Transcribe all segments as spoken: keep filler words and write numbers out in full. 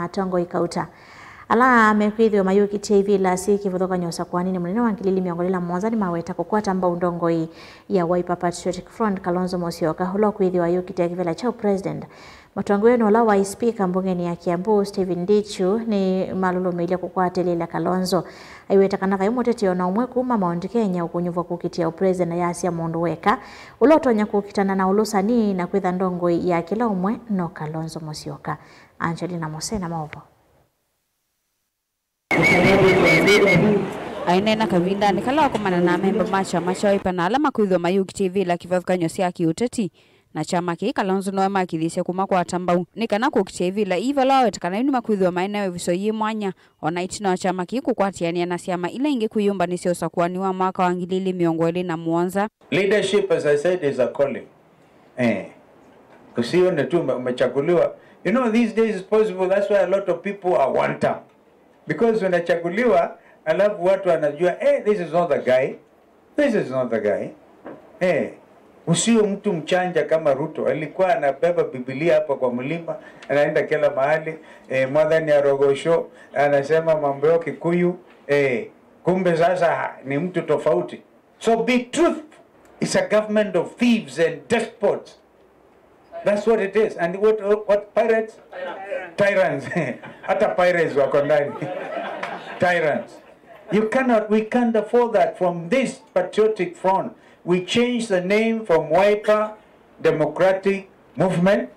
Atongoi kauta ala mekwĩthĩwa mayũkĩtye ivĩla syĩ kĩvathũkany'o ũsakũaninĩ mũnene wa ngili ili mĩongo ĩlĩ na mũonza nĩmaweta kũkwata mbau ndongoi ya Wiper Patriotic Front, Kalonzo Musyoka, ũla ũkwĩthĩwa ayũkĩtya kĩvĩla kya ũpresident. Mũtongoi ũyũ nĩ ũla waĩ spika mbungenĩ ya Kiambu, Stephen Ndichu, nĩmalũlũmĩilye kũkwatĩlĩĩla Kalonzo. Aiweta kana vai mũteti o na ũmwe kuma Mount Kenya ũkũnyuvwa kũkitĩa ũpresident, na yasya mũndũ weka ũla ũtonya kũkitana na ũlũsani na kwĩtha ndongoi ya kĩla ũmwe no Kalonzo Musyoka. Angelina Mose na maũvoo. Aineena kavindanĩ kala wakomana na amemba ma kyama kya Wiper na ala makwĩthĩwa mayũkitye ivĩla kĩvathũkany'o sya kĩũteti na kyama kĩĩ, Kalonzo nĩwamakĩlĩsye kũmakwata mbau nĩ kana kũkitĩa ivĩla ii, vala waweta kana yu nĩmakwĩthĩwa maĩ na ĩvuso yĩ mwanya, o na ĩtina wa kyama kĩĩ kũkwatĩanĩa na syama ila ingĩ kwĩyũmbanĩsya ũsakũani wa mwaka wa ngili ili mĩongo ĩlĩ na mũonza. Leadership, as I said, is a calling. Eh. Usione tu ume- umechaguliwa. You know, these days it's possible. That's why a lot of people are one term. Because unachaguliwa, alafu watu wanajua, "Eh, this is not the guy. This is not the guy." Eh. Usiwe mtu mchanja kama Ruto. Alikuwa anabeba Biblia hapa kwa mlima, anaenda kila mahali. Eh, Mwathani Arogosho, anasema mambo ya Kikuyu. Eh, kumbe sasa ni mtu tofauti. So be truthful. It's a government of thieves and despots. That's what it is. And what, what pirates? Tyrants. Hata pirates wako ndani. Tyrants. You cannot, we can't afford that from this patriotic front. We changed the name from Wiper Democratic Movement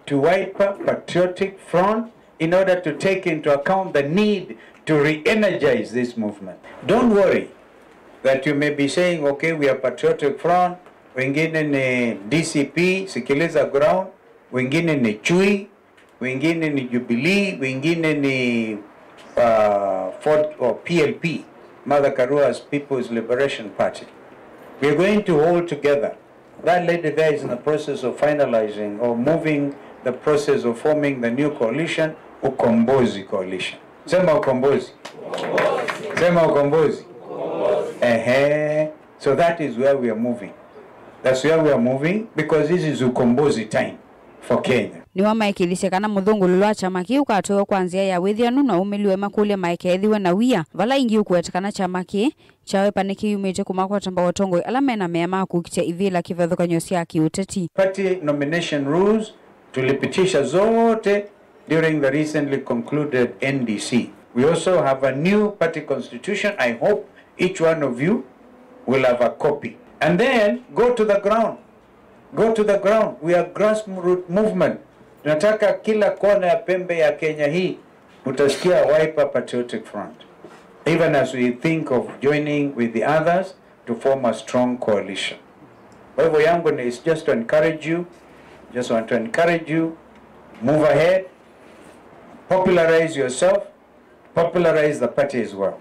to Wiper Patriotic Front in order to take into account the need to re-energize this movement. Don't worry that you may be saying, "Okay, we are Patriotic Front," wengine ni D C P, Sikiliza Ground, wengine ni Chui, wengine ni Jubilee, wengine ni uh, Ford or P L P, Martha Karua's People's Liberation Party. We are going to hold together. That lady there is in the process of finalizing or moving the process of forming the new coalition, Ukombozi Coalition. Sema Ukombozi. Sema Ukombozi. Ehe. So that is where we are moving. That's where we are moving because this is Ukombozi time for Kenya. Nĩwamaĩkĩĩthisye kana mũthũngũlũlo wa kyama kĩĩ ũkatwaĩwa kwa nzĩa ya wĩthĩanu na ũmĩli wa makũlyo maekethĩwe na wia, vala ĩngĩ ũkũweta kana kyama kĩĩ kya Wiper nĩkĩyumĩtye kũmakwata mbau atongoi ala mena mea ma kũkitya ivĩla kĩvathũkany'o sya kĩũteti. Party nomination rules tulipitisha zote during the recently concluded N D C. We also have a new party constitution. I hope each one of you will have a copy. And then go to the ground. Go to the ground. We are grassroots movement. Tunataka kila kona ya pembe ya Kenya hii utasikia Wiper Patriotic Front. Even as we think of joining with the others to form a strong coalition. Kwa hivyo yangu ni is just to encourage you, just want to encourage you, move ahead, popularize yourself, popularize the party as well.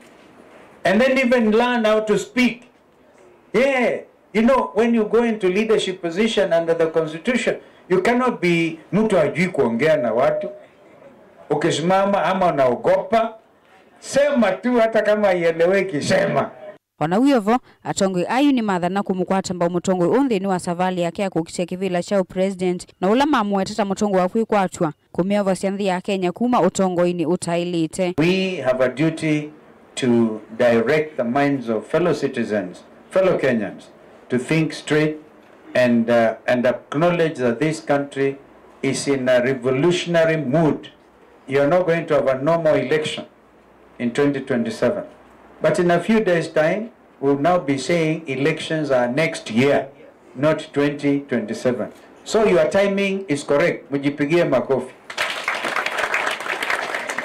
And then even learn how to speak. Yeah, you know, when you go into leadership position under the constitution, you cannot be mtu hajui kuongea na watu, ukisimama ama unaogopa, sema tu hata kama haieleweki, sema. O na wĩ o vo, atongoi ayu nĩmathana kũmũkwata mbau mũtongoi ũũ nthĩnĩ wa savalĩ yake ya kũkitĩa kĩvĩla kya ũpresident, na ũla mamũweta ta mũtongoi wa kwĩkwatw'a, kũmĩovosya nthĩ ya Kenya kuma ũtongoinĩ ũtaĩlĩte. We have a duty to direct the minds of fellow citizens, fellow Kenyans, to think straight and, uh, and acknowledge that this country is in a revolutionary mood. You are not going to have a normal election in twenty twenty-seven. But in a few days' time, we'll now be saying elections are next year, not twenty twenty-seven. So your timing is correct. Mujipigie makofi.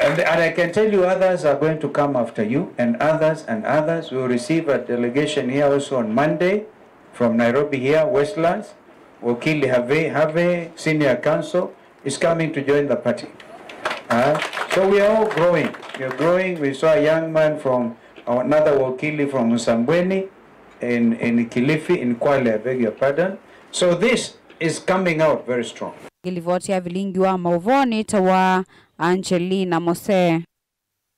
And, and I can tell you others are going to come after you, and others and others. We will receive a delegation here also on Monday from Nairobi here, Westlands. Wakili Have, Have, senior counsel, is coming to join the party. Uh, so we are all growing. We are growing. We saw a young man from, uh, another Wakili from Msambweni in, in Kilifi, in Kwale, I beg your pardon. So this is coming out very strong. Ngĩlivoti ya vilingi wa maũvoo nĩtawa Angelina Mose.